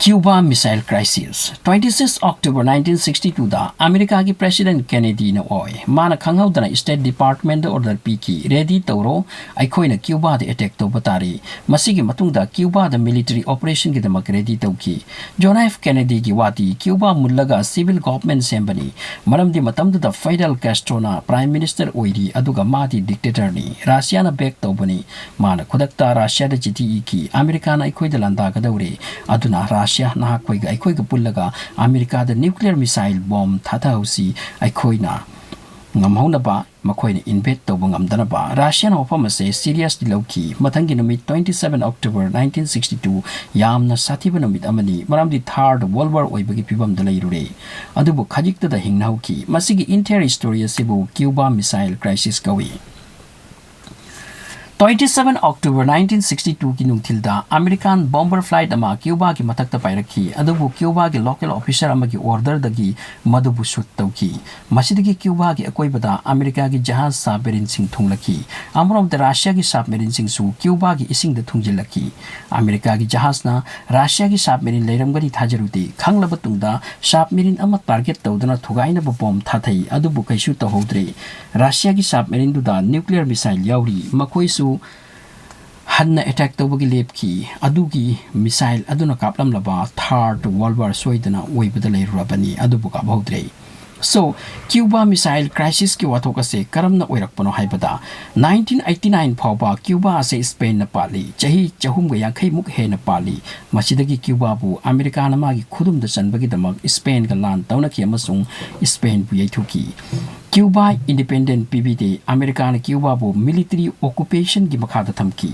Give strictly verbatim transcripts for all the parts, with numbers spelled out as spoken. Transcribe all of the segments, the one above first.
Cuba Missile Crisis, twenty six October nineteen sixty two ꯗ ꯑꯃꯦꯔꯤꯀꯥꯒꯤ President Kennedyꯅ ꯑꯣꯏ꯫ ꯃꯥꯅ ꯈꯪꯍꯧꯗꯅ State Departmentꯗ order ꯄꯤꯈꯤ, "Ready ꯇꯧꯔꯣ, ꯑꯩꯈꯣꯏꯅ Cubaꯗ attack ꯇꯧꯕ ꯇꯥꯔꯦ"꯫ ꯃꯁꯤꯒꯤ ꯃꯇꯨꯡꯗ Cubaꯗ military operationꯒꯤꯗꯃꯛ ready ꯇꯧꯈꯤ꯫ John F Kennedyꯒꯤ ꯋꯥꯗꯤ, "Cuba ꯃꯨꯜꯂꯒ civil government ꯁꯦꯝꯕꯅꯤ, ꯃꯔꯝꯗꯤ ꯃꯇꯝꯗꯨꯗ Fidel Castroꯅ Prime Minister ꯑꯣꯏꯔꯤ, ꯑꯗꯨꯒ ꯃꯥꯗꯤ dictatorꯅꯤ꯫ Russiaꯅ back ꯇꯧꯕꯅꯤ"꯫ ꯃꯥꯅ ꯈꯨꯗꯛꯇ Russiaꯗ ꯆꯤꯊꯤ ꯏꯈꯤ, "ꯑꯃꯦꯔꯤꯀꯥꯅ ꯑꯩꯈꯣꯏꯗ ꯂꯥꯟꯗꯥꯒꯗꯧꯔꯦ, ꯑꯗꯨꯅ Russia ꯅꯍꯥꯛꯈꯣꯏꯒ ꯑꯩꯈꯣꯏꯒ ꯄꯨꯜꯂꯒ ꯑꯃꯦꯔꯤꯀꯥꯗ nuclear missile bomb ꯊꯥꯊꯍꯧꯁꯤ, ꯑꯩꯈꯣꯏꯅ ꯉꯝꯍꯧꯅꯕ, ꯃꯈꯣꯏꯅ invade ꯇꯧꯕ ꯉꯝꯗꯅꯕ"꯫ Russiaꯅ ꯋꯥꯐꯝ ꯑꯁꯦ seriously ꯂꯧꯈꯤ꯫ ꯃꯊꯪꯒꯤ ꯅꯨꯃꯤꯠ, twenty seven October nineteen sixty two, ꯌꯥꯝꯅ ꯁꯥꯊꯤꯕ ꯅꯨꯃꯤꯠ ꯑꯃꯅꯤ, ꯃꯔꯝꯗꯤ Third World War ꯑꯣꯏꯕꯒꯤ ꯐꯤꯕꯝꯗ ꯂꯩꯔꯨꯔꯦ꯫ ꯑꯗꯨꯕꯨ ꯈꯖꯤꯛꯇꯗ ꯍꯤꯡꯅꯍꯧꯈꯤ꯫ ꯃꯁꯤꯒꯤ entire story ꯑꯁꯤꯕꯨ Cuba Missile Crisis ꯀꯧꯏ꯫ Twenty seven October nineteen sixty twoꯒꯤ ꯅꯨꯡꯊꯤꯜꯗ American bomber flight ꯑꯃ Cubaꯒꯤ ꯃꯊꯛꯇ ꯄꯥꯏꯔꯛꯈꯤ, ꯑꯗꯨꯕꯨ Cubaꯒꯤ local officer ꯑꯃꯒꯤ orderꯗꯒꯤ ꯃꯗꯨꯕꯨ shoot ꯇꯧꯈꯤ꯫ ꯃꯁꯤꯗꯒꯤ Cubaꯒꯤ ꯑꯀꯣꯏꯕꯗ ꯑꯃꯦꯔꯤꯀꯥꯒꯤ ꯖꯍꯥꯖ submarineꯁꯤꯡ ꯊꯨꯡꯂꯈꯤ꯫ ꯑꯃꯔꯣꯝꯗ Russiaꯒꯤ submarineꯁꯤꯡꯁꯨ Cubaꯒꯤ ꯏꯁꯤꯡꯗ ꯊꯨꯡꯖꯤꯜꯂꯛꯈꯤ꯫ ꯑꯃꯦꯔꯤꯀꯥꯒꯤ ꯖꯍꯥꯖꯅ Russiaꯒꯤ submarine ꯂꯩꯔꯝꯒꯅꯤ ꯊꯥꯖꯔꯨꯗꯦ꯫ ꯈꯪꯂꯕ ꯇꯨꯡꯗ submarine ꯑꯃ target ꯇꯧꯗꯨꯅ ꯊꯨꯒꯥꯏꯅꯕ bomb ꯊꯥꯊꯩ, ꯑꯗꯨꯕꯨ ꯀꯩꯁꯨ ꯇꯧꯍꯧꯗ꯭ꯔꯦ꯫ Russiaꯒꯤ submarineꯗꯨꯗ nuclear missile ꯌꯥꯎꯔꯤ, ꯃꯈꯣꯏꯁꯨ ꯍꯟꯅ attack ꯇꯧꯕꯒꯤ ꯂꯦꯞꯈꯤ꯫ ꯑꯗꯨꯒꯤ missile ꯑꯗꯨꯅ ꯀꯥꯞꯂꯝꯂꯕ Third World War ꯁꯣꯏꯗꯅ ꯑꯣꯏꯕꯗ ꯂꯩꯔꯨꯔꯕꯅꯤ, ꯑꯗꯨꯕꯨ ꯀꯥꯞꯍꯧꯗ꯭ꯔꯦ꯫ So, Cuba Missile Crisisꯀꯤ ꯋꯥꯊꯣꯛ ꯑꯁꯦ ꯀꯔꯝꯅ ꯑꯣꯏꯔꯛꯄꯅꯣ ꯍꯥꯏꯕꯗ, nineteen eighty nine ꯐꯥꯎꯕ Cuba ꯑꯁꯦ Spainꯅ ꯄꯥꯜꯂꯤ, ꯆꯍꯤ ꯆꯍꯨꯝꯒ ꯌꯥꯡꯈꯩꯃꯨꯛ ꯍꯦꯟꯅ ꯄꯥꯜꯂꯤ꯫ ꯃꯁꯤꯗꯒꯤ Cubaꯕꯨ ꯑꯃꯦꯔꯤꯀꯥꯅ ꯃꯥꯒꯤ ꯈꯨꯗꯨꯝꯗ ꯆꯟꯕꯒꯤꯗꯃꯛ Spainꯒ ꯂꯥꯟ ꯇꯧꯅꯈꯤ ꯑꯃꯁꯨꯡ Spainꯕꯨ ꯌꯩꯊꯣꯛꯈꯤ꯫ Cuba independent ꯄꯤꯕꯤꯗꯦ꯫ ꯑꯃꯦꯔꯤꯀꯥꯅ Cubaꯕꯨ military occupationꯒꯤ ꯃꯈꯥꯗ ꯊꯝꯈꯤ꯫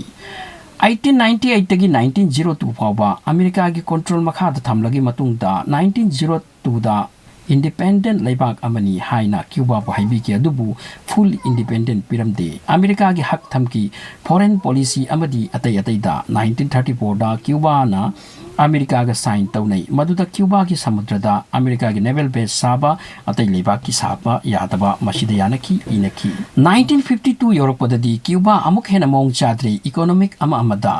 Eighteen ninety eight ꯗꯒꯤ nineteen zero two ꯐꯥꯎꯕ ꯑꯃꯦꯔꯤꯀꯥꯒꯤ control ꯃꯈꯥꯗ ꯊꯝꯂꯒꯤ ꯃꯇꯨꯡꯗ, nineteen zero two ꯗ independent ꯂꯩꯕꯥꯛ ꯑꯃꯅꯤ ꯍꯥꯏꯅ Cubaꯕꯨ ꯍꯥꯏꯕꯤꯈꯤ, ꯑꯗꯨꯕꯨ full independent ꯄꯤꯔꯝꯗꯦ꯫ ꯑꯃꯦꯔꯤꯀꯥꯒꯤ ꯍꯛ ꯊꯝꯈꯤ꯫ Foreign policy ꯑꯃꯗꯤ ꯑꯇꯩ ꯑꯇꯩꯗ, nineteen thirty four ꯗ Cubaꯅ ꯑꯃꯦꯔꯤꯀꯥꯒ sign ꯇꯧꯅꯩ, ꯃꯗꯨꯗ Cubaꯒꯤ ꯁꯃꯨꯗ꯭ꯔꯗ ꯑꯃꯦꯔꯤꯀꯥꯒꯤ naval base ꯁꯥꯕ, ꯑꯇꯩ ꯂꯩꯕꯥꯛꯀꯤ ꯁꯥꯕ ꯌꯥꯗꯕ, ꯃꯁꯤꯗ ꯌꯥꯅꯈꯤ, ꯏꯅꯈꯤ꯫ Nineteen fifty two ꯌꯧꯔꯛꯄꯗꯗꯤ Cuba ꯑꯃꯨꯛ ꯍꯦꯟꯅ ꯃꯑꯣꯡ ꯆꯥꯗ꯭ꯔꯦ꯫ Economic ꯑꯃ ꯑꯃꯗ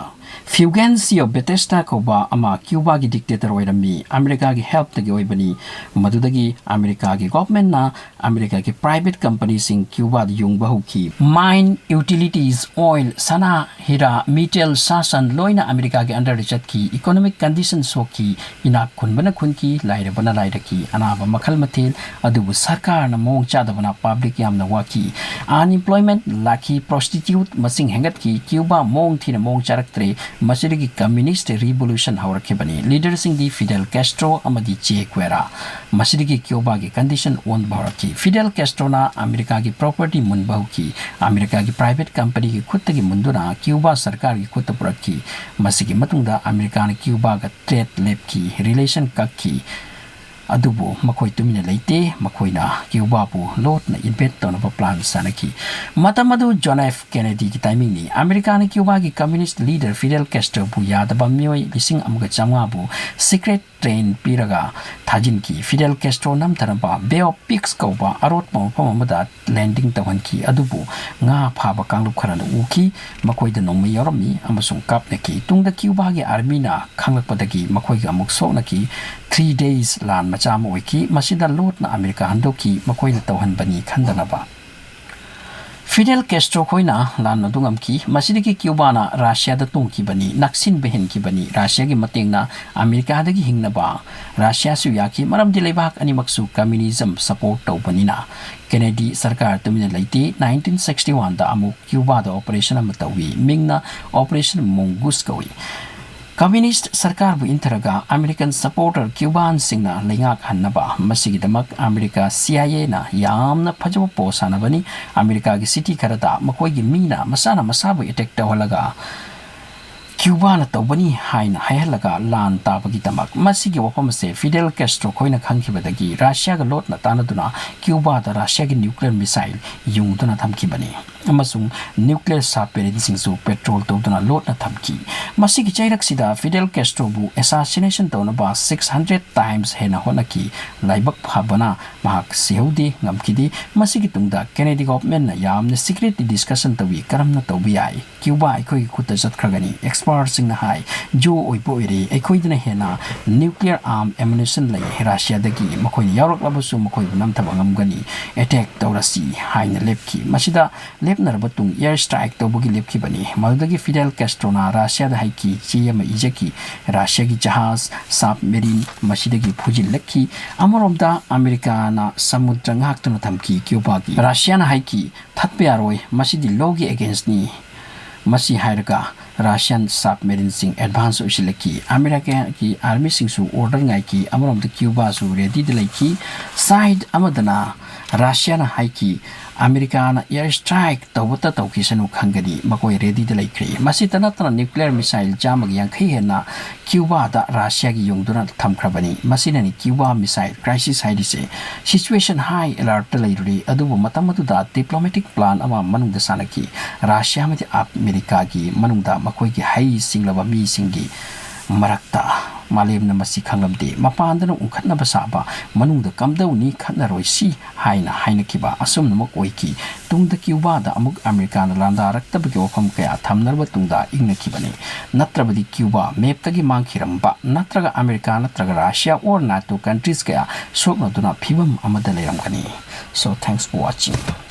Fulgencio Batista ꯀꯧꯕ ꯑꯃ ꯀ꯭ꯌꯨꯕꯥꯒꯤ dictator ꯑꯣꯏꯔꯝꯃꯤ꯫ ꯑꯃꯦꯔꯤꯀꯥꯒꯤ helpꯇꯒꯤ ꯑꯣꯏꯕꯅꯤ꯫ ꯃꯗꯨꯗꯒꯤ ꯑꯃꯦꯔꯤꯀꯥꯒꯤ governmentꯅ ꯑꯃꯦꯔꯤꯀꯥꯒꯤ private companyꯁꯤꯡ ꯀ꯭ꯌꯨꯕꯥꯗ ꯌꯨꯡꯕ ꯍꯧꯈꯤ꯫ Mine, utilities, oil, ꯁꯅꯥ, ꯍꯤꯔꯥ, metal, ꯁꯥ ꯁꯟ ꯂꯣꯏꯅ ꯑꯃꯦꯔꯤꯀꯥꯒꯤ underꯗ ꯆꯠꯈꯤ꯫ Economic condition ꯁꯣꯛꯈꯤ꯫ ꯏꯅꯥꯛ ꯈꯨꯟꯕꯅ ꯈꯨꯟꯈꯤ, ꯂꯥꯏꯔꯕꯅ ꯂꯥꯏꯔꯈꯤ꯫ ꯑꯅꯥꯕ ꯃꯈꯜ ꯃꯊꯦꯜ, ꯑꯗꯨꯕꯨ ꯁꯔꯀꯥꯔꯅ ꯃꯑꯣꯡ ꯆꯥꯗꯕꯅ public ꯌꯥꯝꯅ ꯋꯥꯈꯤ꯫ Unemployment ꯂꯥꯛꯈꯤ, prostitute ꯃꯁꯤꯡ ꯍꯦꯟꯒꯠꯈꯤ꯫ ꯀ꯭ꯌꯨꯕꯥ ꯃꯑꯣꯡ ꯊꯤꯅ ꯃꯑꯣꯡ ꯆꯥꯔꯛꯇ꯭ꯔꯦ꯫ ꯃꯁꯤꯗꯒꯤ communist revolution ꯍꯧꯔꯛꯈꯤꯕꯅꯤ꯫ Leaderꯁꯤꯡꯗꯤ Fidel Castro ꯑꯃꯗꯤ Che Guevara꯫ ꯃꯁꯤꯗꯒꯤ ꯀ꯭ꯌꯨꯕꯥꯒꯤ condition ꯑꯣꯟꯕ ꯍꯧꯔꯛꯈꯤ꯫ Fidel Castroꯅ ꯑꯃꯦꯔꯤꯀꯥꯒꯤ property ꯃꯨꯟꯕ ꯍꯧꯈꯤ꯫ ꯑꯃꯦꯔꯤꯀꯥꯒꯤ private companyꯒꯤ ꯈꯨꯠꯇꯒꯤ ꯃꯨꯟꯗꯨꯅ ꯀ꯭ꯌꯨꯕꯥ ꯁꯔꯀꯥꯔꯒꯤ ꯈꯨꯠꯇ ꯄꯨꯔꯛꯈꯤ꯫ ꯃꯁꯤꯒꯤ ꯃꯇꯨꯡꯗ ꯑꯃꯦꯔꯤꯀꯥꯅ ꯀ꯭ꯌꯨꯕꯥꯒ trade ꯂꯦꯞꯈꯤ, relation ꯀꯛꯈꯤ꯫ ꯑꯗꯨꯕꯨ ꯃꯈꯣꯏ ꯇꯨꯃꯤꯟꯅ ꯂꯩꯇꯦ꯫ ꯃꯈꯣꯏꯅ ꯀ꯭ꯌꯨꯕꯥꯕꯨ ꯂꯣꯠꯅ invade ꯇꯧꯅꯕ plan ꯁꯥꯟꯅꯈꯤ꯫ ꯃꯇꯝ ꯑꯗꯨ John F Kennedyꯒꯤ timingꯅꯤ꯫ ꯑꯃꯦꯔꯤꯀꯥꯅ ꯀ꯭ꯌꯨꯕꯥꯒꯤ communist leader Fidel Castroꯕꯨ ꯌꯥꯗꯕ ꯃꯤꯑꯣꯏ ꯂꯤꯁꯤꯡ ꯑꯃꯒ ꯆꯥꯝꯃꯉꯥꯕꯨ secret train ꯄꯤꯔꯒ ꯊꯥꯖꯤꯟꯈꯤ꯫ Fidel Castro ꯅꯝꯊꯅꯕ Bay of Pigs ꯀꯧꯕ ꯑꯔꯣꯠꯄ ꯃꯐꯝ ꯑꯃꯗ landing ꯇꯧꯍꯟꯈꯤ꯫ ꯑꯗꯨꯕꯨ ꯉꯥ ꯐꯥꯕ ꯀꯥꯡꯂꯨꯞ ꯈꯔꯅ ꯎꯈꯤ꯫ ꯃꯈꯣꯏꯗ ꯅꯣꯡꯃꯩ ꯌꯥꯎꯔꯝꯃꯤ ꯑꯃꯁꯨꯡ ꯀꯥꯞꯅꯈꯤ꯫ ꯇꯨꯡꯗ ꯀ꯭ꯌꯨꯕꯥꯒꯤ armyꯅ ꯈꯪꯂꯛꯄꯗꯒꯤ ꯃꯈꯣꯏꯒ ꯑꯃꯨꯛ ꯁꯣꯛꯅꯈꯤ꯫ Three Days ꯂꯥꯟ ꯃꯆꯥ ꯑꯃ ꯑꯣꯏꯈꯤ꯫ ꯃꯁꯤꯗ ꯂꯣꯠꯅ ꯑꯃꯦꯔꯤꯀꯥ ꯍꯟꯗꯣꯛꯈꯤ, ꯃꯈꯣꯏꯅ ꯇꯧꯍꯟꯕꯅꯤ ꯈꯟꯗꯅꯕ꯫ Fidel Castro ꯈꯣꯏꯅ ꯂꯥꯟ ꯑꯗꯨ ꯉꯝꯈꯤ꯫ ꯃꯁꯤꯗꯒꯤ ꯀ꯭ꯌꯨꯕꯥꯅ ꯔꯁꯤꯌꯥꯗ ꯇꯣꯡꯈꯤꯕꯅꯤ, ꯅꯛꯁꯤꯟꯕ ꯍꯦꯟꯈꯤꯕꯅꯤ꯫ ꯔꯁꯤꯌꯥꯒꯤ ꯃꯇꯦꯡꯅ ꯑꯃꯦꯔꯤꯀꯥꯗꯒꯤ ꯍꯤꯡꯅꯕ ꯔꯁꯤꯌꯥꯁꯨ ꯌꯥꯈꯤ, ꯃꯔꯝꯗꯤ ꯂꯩꯕꯥꯛ ꯑꯅꯤꯃꯛꯁꯨ communism support ꯇꯧꯕꯅꯤꯅ꯫ Kennedy ꯁꯔꯀꯥꯔ ꯇꯨꯃꯤꯟꯅ ꯂꯩꯇꯦ꯫ Nineteen sixty oneꯗ ꯑꯃꯨꯛ ꯀ꯭ꯌꯨꯕꯥꯗ operation ꯑꯃ ꯇꯧꯏ꯫ ꯃꯤꯡꯅ Operation Mongoose ꯀꯧꯏ꯫ Communist ꯁꯔꯀꯥꯔꯕꯨ ꯏꯟꯊꯔꯒ American supporter ꯀ꯭ꯌꯨꯕꯥꯟꯁꯤꯡꯅ ꯂꯩꯉꯥꯛꯍꯟꯅꯕ꯫ ꯃꯁꯤꯒꯤꯗꯃꯛ ꯑꯃꯦꯔꯤꯀꯥ CIAꯅ ꯌꯥꯝꯅ ꯐꯖꯕ ꯄꯣ ꯁꯥꯟꯅꯕꯅꯤ꯫ ꯑꯃꯦꯔꯤꯀꯥꯒꯤ city ꯈꯔꯗ ꯃꯈꯣꯏꯒꯤ ꯃꯤꯅ ꯃꯁꯥꯅ ꯃꯁꯥꯕꯨ attack ꯇꯧꯍꯜꯂꯒ ꯀ꯭ꯌꯨꯕꯥꯅ ꯇꯧꯕꯅꯤ ꯍꯥꯏꯅ ꯍꯥꯏꯍꯜꯂꯒ ꯂꯥꯟ ꯇꯥꯕꯒꯤꯗꯃꯛ꯫ ꯃꯁꯤꯒꯤ ꯋꯥꯐꯝ ꯑꯁꯦ Fidel Castro ꯈꯣꯏꯅ ꯈꯪꯈꯤꯕꯗꯒꯤ ꯔꯁꯤꯌꯥꯒ ꯂꯣꯠꯅ ꯇꯥꯟꯅꯗꯨꯅ ꯀ꯭ꯌꯨꯕꯥꯗ ꯔꯁꯤꯌꯥꯒꯤ nuclear missile ꯌꯨꯡꯗꯨꯅ ꯊꯝꯈꯤꯕꯅꯤ꯫ ꯑꯃꯁꯨꯡ nuclear submarineꯁꯤꯡꯁꯨ patrol ꯇꯧꯗꯨꯅ ꯂꯣꯠꯅ ꯊꯝꯈꯤ꯫ ꯃꯁꯤꯒꯤ ꯆꯩꯔꯛꯁꯤꯗ Fidel Castroꯕꯨ assassination ꯇꯧꯅꯕ six hundred times ꯍꯦꯟꯅ ꯍꯣꯠꯅꯈꯤ꯫ ꯂꯥꯏꯕꯛ ꯐꯕꯅ ꯃꯍꯥꯛ ꯁꯤꯍꯧꯗꯦ, ꯉꯝꯈꯤꯗꯦ꯫ ꯃꯁꯤꯒꯤ ꯇꯨꯡꯗ Kennedy governmentꯅ ꯌꯥꯝꯅ secretly discussion ꯇꯧꯏ, ꯀꯔꯝꯅ ꯇꯧꯕ ꯌꯥꯏ꯫ ꯀ꯭ꯌꯨꯕꯥ ꯑꯩꯈꯣꯏꯒꯤ ꯈꯨꯠꯇ ꯆꯠꯈ꯭ꯔꯒꯅꯤ꯫ Expert ꯁꯤꯡꯅ ꯍꯥꯏ, "ꯖꯣ ꯑꯣꯏꯕ ꯑꯣꯏꯔꯦ, ꯑꯩꯈꯣꯏꯗꯅ ꯍꯦꯟꯅ nuclear arm ammunition ꯂꯩ ꯔꯥꯁꯤꯌꯥꯗꯒꯤ, ꯃꯈꯣꯏꯅ ꯌꯥꯎꯔꯛꯂꯕꯁꯨ ꯃꯈꯣꯏꯕꯨ ꯅꯝꯊꯕ ꯉꯝꯒꯅꯤ, attack ꯇꯧꯔꯁꯤ" ꯍꯥꯏꯅ ꯂꯦꯞꯈꯤ꯫ ꯃꯁꯤꯗ ꯂꯦꯞꯅꯔꯕ ꯇꯨꯡ air strike ꯇꯧꯕꯒꯤ ꯂꯦꯞꯈꯤꯕꯅꯤ꯫ ꯃꯗꯨꯗꯒꯤ ꯐꯤꯗꯦꯜ ꯀꯦꯁꯇ꯭ꯔꯣꯅ ꯔꯥꯁꯤꯌꯥꯗ ꯍꯥꯏꯈꯤ, ꯆꯦ ꯑꯃ ꯏꯖꯈꯤ, "ꯔꯥꯁꯤꯌꯥꯒꯤ ꯖꯍꯥꯖ, submarine ꯃꯁꯤꯗꯒꯤ ꯐꯨꯖꯤꯜꯂꯛꯈꯤ"꯫ ꯑꯃꯔꯣꯝꯗ ꯑꯃꯦꯔꯤꯀꯥꯅ ꯁꯃꯨꯗ꯭ꯔ ꯉꯥꯛꯇꯨꯅ ꯊꯝꯈꯤ꯫ ꯀ꯭ꯌꯨꯕꯥꯒꯤ ꯔꯥꯁꯤꯌꯥꯅ ꯍꯥꯏꯈꯤ, "ꯊꯠꯄ ꯌꯥꯔꯣꯏ, ꯃꯁꯤꯗꯤ lawꯒꯤ againstꯅꯤ"꯫ ꯃꯁꯤ ꯍꯥꯏꯔꯒ ꯔꯥꯁꯤꯌꯥꯟ submarineꯁꯤꯡ advance ꯑꯣꯏꯁꯤꯜꯂꯛꯈꯤ꯫ ꯑꯃꯦꯔꯤꯀꯥꯒꯤ armyꯁꯤꯡꯁꯨ order ꯉꯥꯏꯈꯤ꯫ ꯑꯃꯔꯣꯝꯗ ꯀ꯭ꯌꯨꯕꯥꯁꯨ readyꯗ ꯂꯩꯈꯤ꯫ Side ꯑꯃꯗꯅ ꯔꯥꯁꯤꯌꯥꯅ ꯍꯥꯏꯈꯤ, "ꯑꯃꯦꯔꯤꯀꯥꯅ air strike ꯇꯧꯕꯇ ꯇꯧꯈꯤꯁꯅꯨ ꯈꯪꯒꯅꯤ, ꯃꯈꯣꯏ readyꯗ ꯂꯩꯈ꯭ꯔꯦ"꯫ ꯃꯁꯤꯇ ꯅꯠꯇꯅ nuclear missile ꯆꯥꯝꯃꯒ ꯌꯥꯡꯈꯩ ꯍꯦꯟꯅ ꯀ꯭ꯌꯨꯕꯥꯗ ꯔꯥꯁꯤꯌꯥꯒꯤ ꯌꯨꯡꯗꯨꯅ ꯊꯝꯈ꯭ꯔꯕꯅꯤ꯫ ꯃꯁꯤꯅꯅꯤ ꯀ꯭ꯌꯨꯕꯥ missile crisis ꯍꯥꯏꯔꯤꯁꯦ꯫ Situation high alertꯇ ꯂꯩꯔꯨꯔꯦ, ꯑꯗꯨꯕꯨ ꯃꯇꯝ ꯑꯗꯨꯗ diplomatic plan ꯑꯃ ꯃꯅꯨꯡꯗ ꯁꯥꯟꯅꯈꯤ꯫ ꯔꯥꯁꯤꯌꯥ ꯑꯃꯗꯤ ꯑꯃꯦꯔꯤꯀꯥꯒꯤ ꯃꯅꯨꯡꯗ ꯃꯈꯣꯏꯒꯤ ꯍꯩ ꯁꯤꯡꯂꯕ ꯃꯤꯁꯤꯡꯒꯤ ꯃꯔꯛꯇ ꯃꯥꯂꯦꯝꯅ ꯃꯁꯤ ꯈꯪꯂꯝꯗꯦ꯫ ꯃꯄꯥꯟꯗꯅ ꯎꯪꯈꯠꯅꯕ ꯁꯥꯕ, ꯃꯅꯨꯡꯗ ꯀꯝꯗꯧꯅꯤ ꯈꯠꯅꯔꯣꯏꯁꯤ ꯍꯥꯏꯅ ꯍꯥꯏꯅꯈꯤꯕ ꯑꯁꯨꯝꯅꯃꯛ ꯑꯣꯏꯈꯤ꯫ ꯇꯨꯡꯗ ꯀ꯭ꯌꯨꯕꯥꯗ ꯑꯃꯨꯛ ꯑꯃꯦꯔꯤꯀꯥꯅ ꯂꯥꯟꯗꯥꯔꯛꯇꯕꯒꯤ ꯋꯥꯐꯝ ꯀꯌꯥ ꯊꯝꯅꯔꯕ ꯇꯨꯡꯗ ꯏꯪꯅꯈꯤꯕꯅꯤ꯫ ꯅꯠꯇ꯭ꯔꯕꯗꯤ ꯀ꯭ꯌꯨꯕꯥ mapꯇꯒꯤ ꯃꯥꯡꯈꯤꯔꯝꯕ, ꯅꯠꯇ꯭ꯔꯒ ꯑꯃꯦꯔꯤꯀꯥ ꯅꯠꯇ꯭ꯔꯒ ꯔꯥꯁꯤꯌꯥ or NATO countries ꯀꯌꯥ ꯁꯣꯛꯅꯗꯨꯅ ꯐꯤꯕꯝ ꯑꯃꯗ ꯂꯩꯔꯝꯒꯅꯤ꯫ So, thanks for watching.